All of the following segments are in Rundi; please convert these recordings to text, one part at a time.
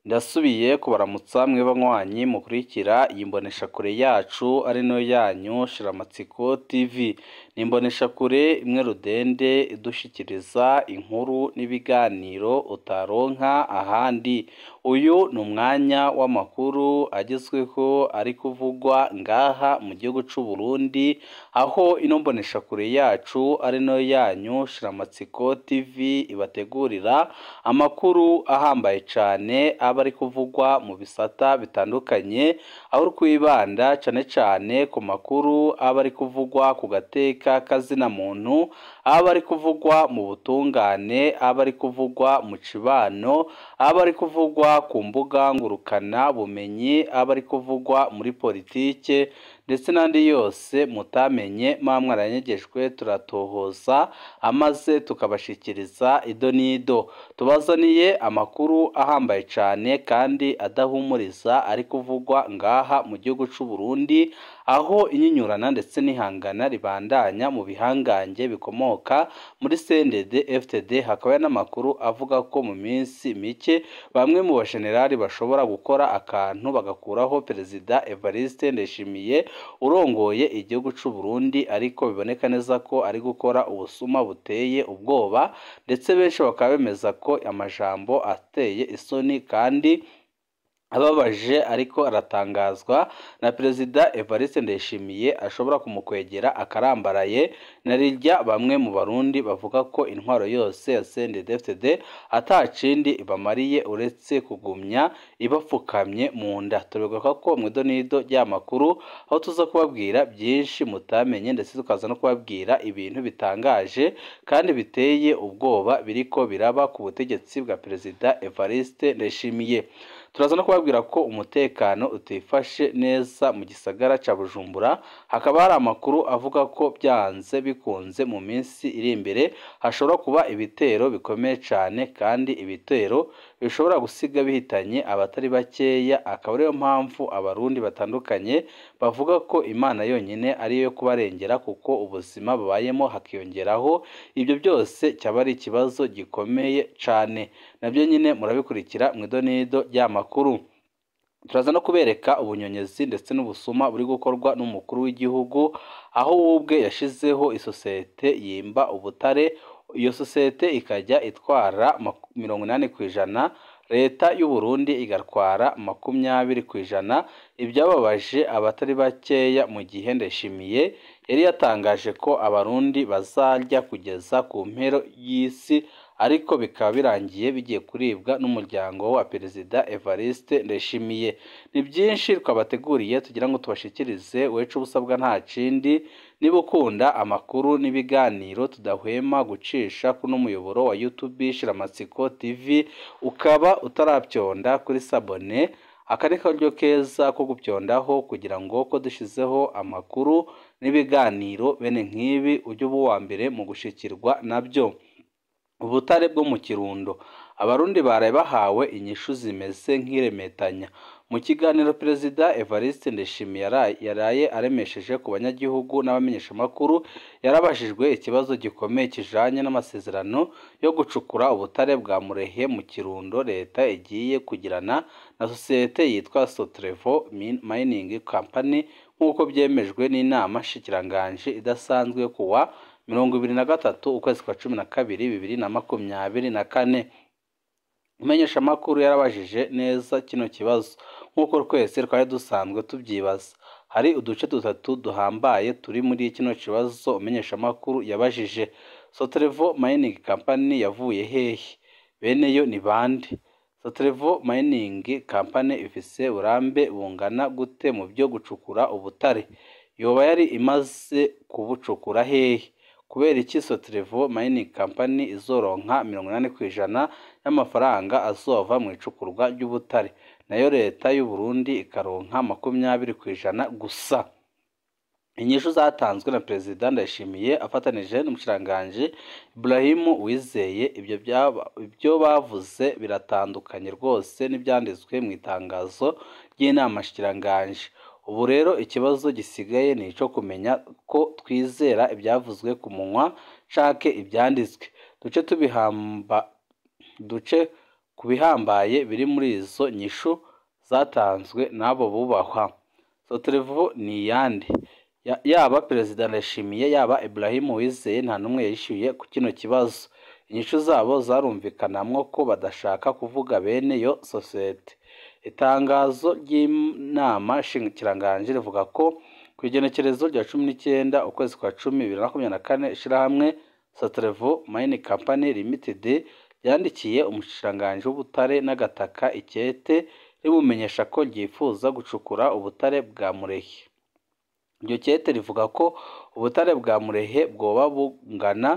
Ndasubiye kubaramutsa mwe banywanyi mukurikira iyi mboneshakure yacu ari nayo yanyu Shiramatsiko TV. Ni imboneshakure imwe rudende idushikiriza inkuru n'ibiganiro utaronka ahandi. Uyu ni umwanya w'amakuru agezweho ari kuvugwa ngaha mu gihugu c'u Burundi, aho ino mboneshakure yacu ari nayo yanyu Shiramatsiko TV ibategurira amakuru ahambaye cane aba ari kuvugwa mu bisata bitandukanye, aho twibanda cane cane ku makuru aba ari kuvugwa ku gateka kazina muntu, aba ari kuvugwa mu butungane, aba ari kuvugwa mu cibano, aba ari kuvugwa ku mbuga ngurukana bumenyi, aba ari kuvugwa muri politike ndetse n'andi yose mutamenye muba mwaranyegejwe, turatohoza amaze tukabashikiriza ido n'ido. Tubazaniye amakuru ahambaye cane kandi adahumuriza ari kuvugwa ngaha mu gihugu c'u Burundi, aho inyinyurana ndetse n'ihangana ribandanya mu bihangange bikomoka muri CNDD FDD. Hakaba n'amakuru avuga ko mu minsi mike bamwe mu bajenerali bashobora gukora akantu bagakuraho Perezida Evariste Ndayishimiye urongoye igihugu c'u Burundi, ariko biboneka neza ko ari gukora ubusuma buteye ubwoba, ndetse benshi bakaba bemeza ko amajambo ateye isoni kandi ababaje ariko aratangazwa na Perezida Evariste Ndayishimiye ashobora kumukwegera akarambaraye. Na rirya bamwe mu Barundi bavuga ko intwaro yose ya CNDD-FDD atakindi ibamariye uretse kugumya ibapfukamye mu nda. Tubigaruka ko mu idonido ry'amakuru, aho tuza kubabwira byinshi mutamenye, ndetse tukaza no kubabwira ibintu bitangaje kandi biteye ubwoba biriko biraba ku butegetsi bwa Perezida Evariste Ndayishimiye. Turaza no kubabwira ko umutekano utifashe neza mu gisagara ca Bujumbura, hakaba hari amakuru avuga ko byanze bikunze mu minsi iri imbere hashobora kuba ibitero bikomeye cane, kandi ibitero bishobora gusiga bihitanye abatari bakeya. Akaba ariyo mpamvu Abarundi batandukanye bavuga ko Imana yonyine ariyo yo kubarengera, kuko ubuzima babayemo hakiyongeraho ibyo byose cyaba ari ikibazo gikomeye cane. Nabyo nyine murabikurikira mu idonido ry'amakuru. Turaza no kubereka ubunyonyezi ndetse n'ubusuma buri gukorwa n'umukuru w'igihugu, aho ubwe yashizeho isosiyete yimba ubutare, iyo sosiyete ikajya itwara 80%, leta y'u Burundi igatwara 20%. Ibyababaje abatari bakeya mu gihe Ndayishimiye yari yatangaje ko Abarundi bazarya kugeza ku mpero y'isi, ariko bikaba birangiye bigiye kuribwa n'umuryango wa Perezida Evariste Ndayishimiye. Ni byinshi twabateguriye tugira ngo tubashikirize, wecu ubusabwa nta kindi. Niba ukunda amakuru n'ibiganiro tudahwema gucisha kuno muyoboro wa YouTube Shiramatsiko TV, ukaba utarabyonda kuri sabone, aka ni karyo keza ko gupyondaho kugira ngo ko dushizeho amakuru n'ibiganiro bene nk'ibi ujye uba uwa mbere mu gushikirwa nabyo. Ubutare bwo mu Kirundo, Abarundi baraye bahawe inyishu zimeze nk'iremetanya. Mu kiganiro Perezida Evariste Ndayishimiye yaraye aremesheje ku banyagihugu n'abamenyeshamakuru, yarabajijwe ikibazo gikomeye kijanye n'amasezerano yo gucukura ubutare bwa Murehe mu Kirundo leta igiye kugirana na sosiyete yitwa Sotrevo Mining Company, nk'uko byemejwe n'inama nshikiranganji idasanzwe kuwa 23 ukwezi kwa 12 2024. Umumenyeshamakuru yarabajije neza kino kibazo nk'uko twese twari dusanzwe tubyibaza. Hari uduce dutatu duhambaye turi muri kino kibazo umumenyeshamakuru yabajije. Sotrevo Mining Company yavuye hehe? Bene yo ni bande? Sotrevo Mining Company ifise uburambe bungana gute mu byo gucukura ubutare? Yoba yari imaze kubucukura hehe? Kubera iki Sotrevo Mining Company izoronka 80% y'amafaranga azova mu icukurwa ry'ubutare, nayo leta y'u Burundi ikaronka 20% gusa? Inyishu zatanzwe na Perezida Ndayishimiye afatanije n'umushikiranganji Ibrahim Uwizeye, ibyo bavuze biratandukanye rwose n'ibyanditswe mu itangazo ry'inama nshikiranganji. Ubu rero ikibazo gisigaye ni ico kumenya ko twizera ibyavuzwe ku munwa canke ibyanditswe, duce ku bihambaye biri muri izo nyishu zatanzwe n'abo bubahwa. Sotrevo ni iyande? Yaba Perezida Ndayishimiye, yaba Ibrahim Uwizeye, nta n'umwe yishyuye ku kino kibazo. Inyishu zabo zarumvikanamwo ko badashaka kuvuga bene iyo sosiyete. Itangazo ry'inama nshikiranganji rivuga ko ku igenekerezo rya 19 ukwezi kwa 10 2024 ishirahamwe Sotrevo Mining Company Limited ryandikiye umushikiranganji w'ubutare n'agataka ikete rimumenyesha ko ryifuza gucukura ubutare bwa Murehe. Iryo kete rivuga ko ubutare bwa Murehe bwoba bungana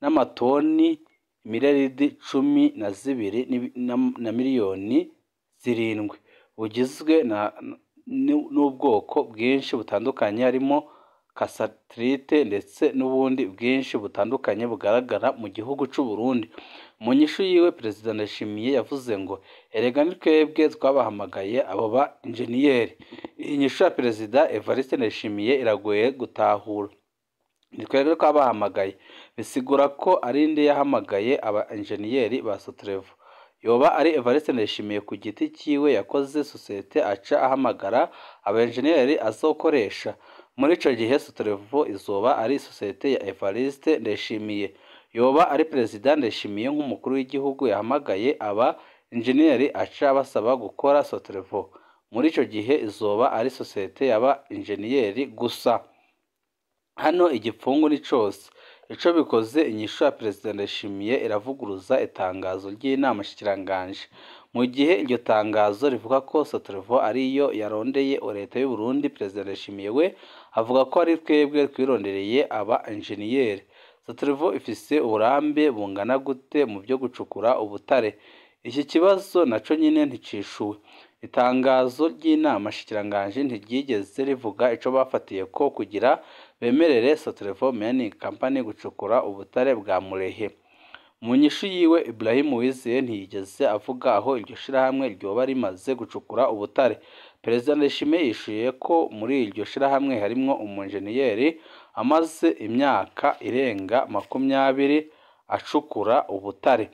n'amatoni miliyaridi 12 na miliyoni 7, bugizwe n'ubwoko bwinshi butandukanye harimo kasatrite ndetse n'ubundi bwinshi butandukanye bugaragara mu gihugu c'u Burundi. Mu nyishu yiwe Perezida Ndayishimiye yavuze ngo erega ni twebwe twabahamagaye abo ba injeniyeri. Iyi nyishu ya Perezida Evariste Ndayishimiye iragoye gutahura. Ni twebwe twabahamagaye, bisigura ko ari nde yahamagaye aba injeniyeri ba Sotrevo? Yoba ari Evariste Ndayishimiye ku giti ciwe yakoze sosiyete aca ahamagara aba injeniyeri azokoresha? Muri ico gihe Sotrevo izoba ari sosiyete ya Evariste Ndayishimiye. Yoba ari Perezida Ndayishimiye nk'umukuru w'igihugu yahamagaye aba injeniyeri aca basaba gukora Sotrevo? Muri ico gihe izoba ari sosiyete y'aba injeniyeri gusa. Hano igipfungu ni cose. Ico bikoze, inyishu ya Perezida Ndayishimiye iravuguruza itangazo ry'inama nshikiranganji. Mu gihe iryo tangazo rivuga ko Sotrevo ariyo yarondeye leta y'u Burundi, Perezida Ndayishimiye we avuga ko ari twebwe twirondereye aba injeniyeri. Sotrevo ifise uburambe bungana gute mu byo gucukura ubutare? Iki kibazo naco nyine nticishuwe. Itangazo ry'inama nshikiranganji ntiryigeze rivuga ico bafatiye ko kugira bemerere Sotrevo Mining Company gucukura ubutare bwa Murehe. Mu nyishu yiwe Ibrahim Uwizeye ntiyigeze avuga aho iryo shirahamwe ryoba rimaze gucukura ubutare. Perezida Ndayishimiye yishuye ko muri iryo shirahamwe harimwo umunjeniyeri amaze imyaka irenga 20 acukura ubutare.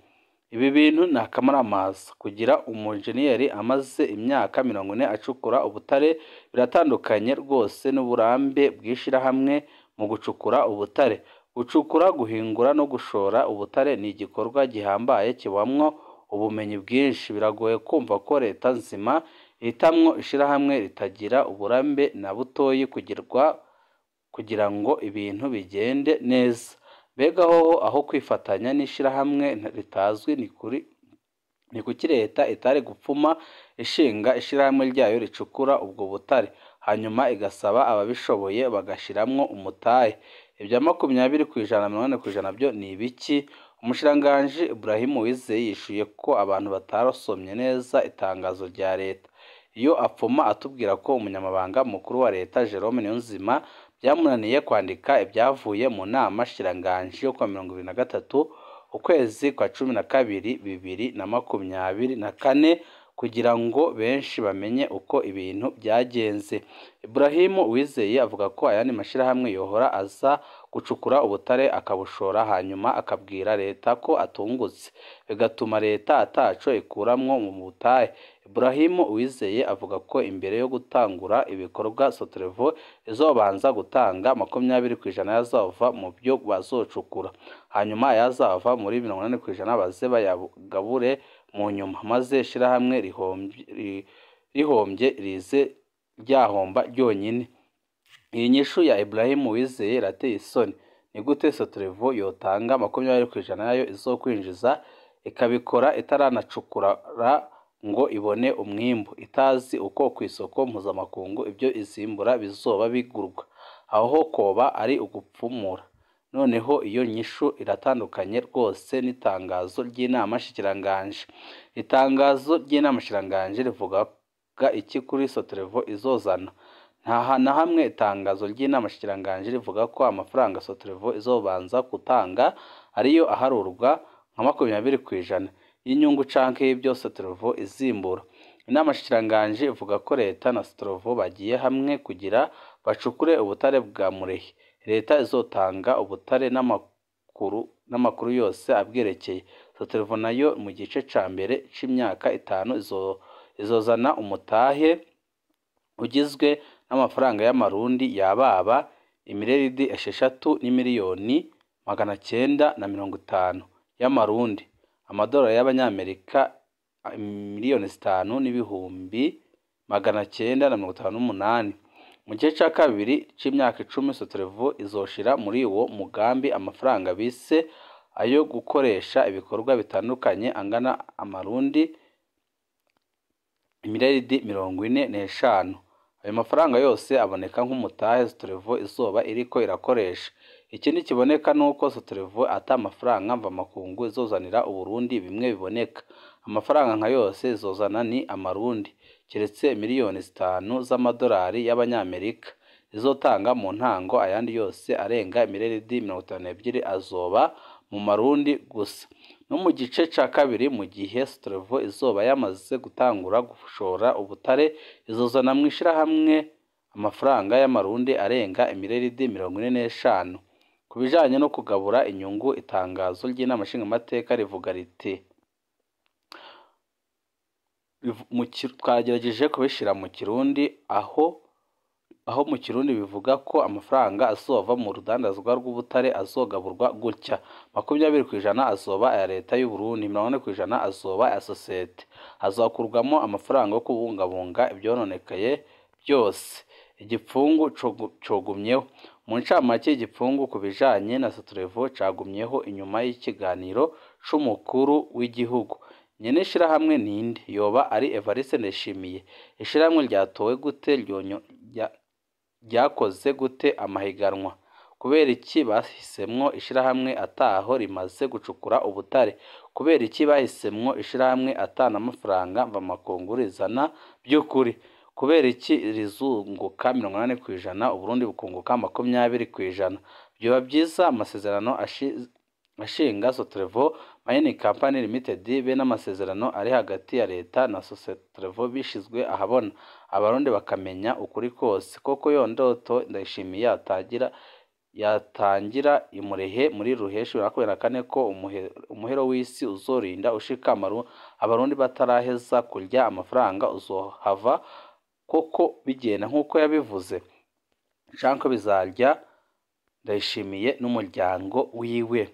Ibi bintu ni akamaramaza. Kugira umunjeniyeri amaze imyaka 40 acukura ubutare biratandukanye rwose n'uburambe bw'ishirahamwe mu gucukura ubutare. Gucukura, guhingura no gushora ubutare ni igikorwa gihambaye kibamwo ubumenyi bwinshi. Biragoye kumva ko leta nzima ihitamwo ishirahamwe ritagira uburambe na butoyi kugira ngo ibintu bigende neza. Mbega hoho aho kwifatanya n'ishirahamwe ritazwi ni kuki leta itari gupfuma ishinga ishirahamwe ryayo ricukura ubwo butare, hanyuma igasaba ababishoboye bagashiramwo umutahe? Ibya 20% 80% byo ni ibiki? Umushikiranganji Ibrahim Uwizeye yishuye ko abantu batarasomye neza itangazo rya leta. Iyo apfuma atubwira ko umunyamabanga mukuru wa leta Jerome Niyonzima byamunaniye kwandika ibyavuye mu nama nshikiranganji yo kuwa 23 ukwezi kwa 12 2024 kugira ngo benshi bamenye uko ibintu byagenze. Ibrahim Uwizeye avuga ko ayandi mashirahamwe yohora aza gucukura ubutare akabushora hanyuma akabwira leta ko atungutse, bigatuma leta ataco ikuramwo mu butahe. Ibrahim Uwizeye avuga ko imbere yo gutangura ibikorwa Sotrevo izobanza gutanga 20% yazova mu byo bazocukura, hanyuma ayazava muri 80% baze bayagabure mu nyuma, maze ishirahamwe rihombye rize ryahomba ryonyine. Iyi nyishu ya Ibrahim Uwizeye irateye isoni. Ni gute Sotrevo yotanga 20% yayo izokwinjiza ikabikora itaranacukura ngo ibone umwimbu, itazi uko ku isoko mpuzamakungu ibyo izimbura bizoba bigurwa? Aho koba ari ugupfumura. Noneho iyo nyishu iratandukanye rwose n'itangazo ry'inama nshikiranganji. Itangazo ry'inama nshikiranganji rivuga iki kuri Sotrevo izozana? Nta na hamwe itangazo ry'inama nshikiranganji rivuga ko amafaranga Sotrevo izobanza gutanga ariyo aharurwa nka 20% y'inyungu canke y'ibyo Sotrevo izimbura. Inama nshikiranganji ivuga ko leta na Sotrevo bagiye hamwe kugira bacukure ubutare bwa Murehe. Leta izotanga ubutare n'amakuru yose abwerekeye. Sotrvo nayo mu gice ca mbere c'imyaka 5 izozana umutahe ugizwe n'amafaranga y'amarundi yababa imireridi 6 n'imiliyoni 950 y'amarundi, amadolari y'abanyamerika miliyoni 5 n'ibihumbi 958. Mu gice ca kabiri c'imyaka 10 Sotrvo izoshira muri uwo mugambi amafaranga bise ayo gukoresha ibikorwa bitandukanye angana amarundi imireridi 45. Ayo mafaranga yose aboneka nk'umutahe Sotrvo izoba iriko irakoresha. Ikindi kiboneka nuko Sotrvo ata amafaranga mvamakungu izozanira Uburundi bimwe biboneka. Amafaranga nka yose izozana ni amarundi, keretse miliyoni 5 z'amadolari y'abanyamerika izotanga mu ntango, ayandi yose arenga imireridi 52 azoba mu marundi gusa. No mu gice ca kabiri, mu gihe Sotrvo izoba yamaze gutangura gushora ubutare, izozana mw'ishirahamwe amafaranga y'amarundi arenga imireridi 45. Ku bijanye no kugabura inyungu, itangazo ry'inama nshingamateka rivuga riti: twagerageje kubishira mu Kirundi, aho mu Kirundi bivuga ko amafaranga azova mu rudandazwa rw'ubutare azogaburwa gutya: 20% azoba aya leta y'u Burundi, 40% azoba aya sosiyete, hazokurwamo amafaranga yo kubungabunga ivyononekaye byose. Igipfungu cogumyeho. Mu ncamake, igipfungu ku bijanye na Sotrvo cagumyeho inyuma y'ikiganiro c'umukuru w'igihugu. Nyene ishirahamwe ninde? Yoba ari Evariste Ndayishimiye? Ishirahamwe ryatowe gute? Ryakoze gute amahiganwa? Kubera iki bahisemwo ishirahamwe ataho rimaze gucukura ubutare? Kubera iki bahisemwo ishirahamwe atana amafaranga mvamakungu rizana by'ukuri? Kubera iki rizunguka 80%, Uburundi bukunguka 20%? Vyoba vyiza amasezerano ashinga Sotrvo Mining Company Limited be n'amasezerano ari hagati ya leta na Sotrvo bishizwe ahabona, abarundi bakamenya ukuri kose. Koko yo ndoto Ndayishimiye yatangira imurehe muri ruheshi 2024 ko umuhero w'isi uzorinda ushika abarundi bataraheza kurya amafaranga, uzohava koko bigenda nk'uko yabivuze, canke bizarya Ndayishimiye n'umuryango wiwe?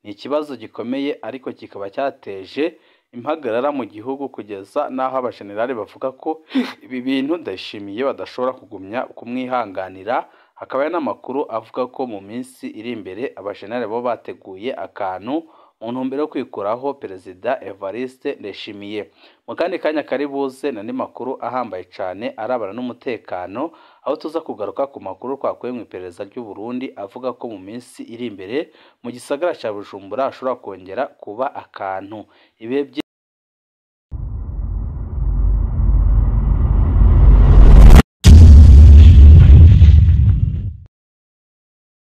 Ni ikibazo gikomeye, ariko kikaba cyateje impagarara mu gihugu, kugeza n'aho abajenerali bavuga ko ibi bintu Ndayishimiye badashobora kugumya kumwihanganira. Hakaba hari n'amakuru avuga ko mu minsi iri imbere abajenerali bo bateguye akantu mu ntumbero yo kwikuraho Perezida Evariste Ndayishimiye. Mu kandi kanya kari buze n'andi makuru ahambaye cane arabana n'umutekano, aho tuza kugaruka ku makuru twakuye mu iperereza ry'u Burundi avuga ko mu minsi iri imbere mu gisagara ca Bujumbura hashobora kongera kuba akantu. Ibihe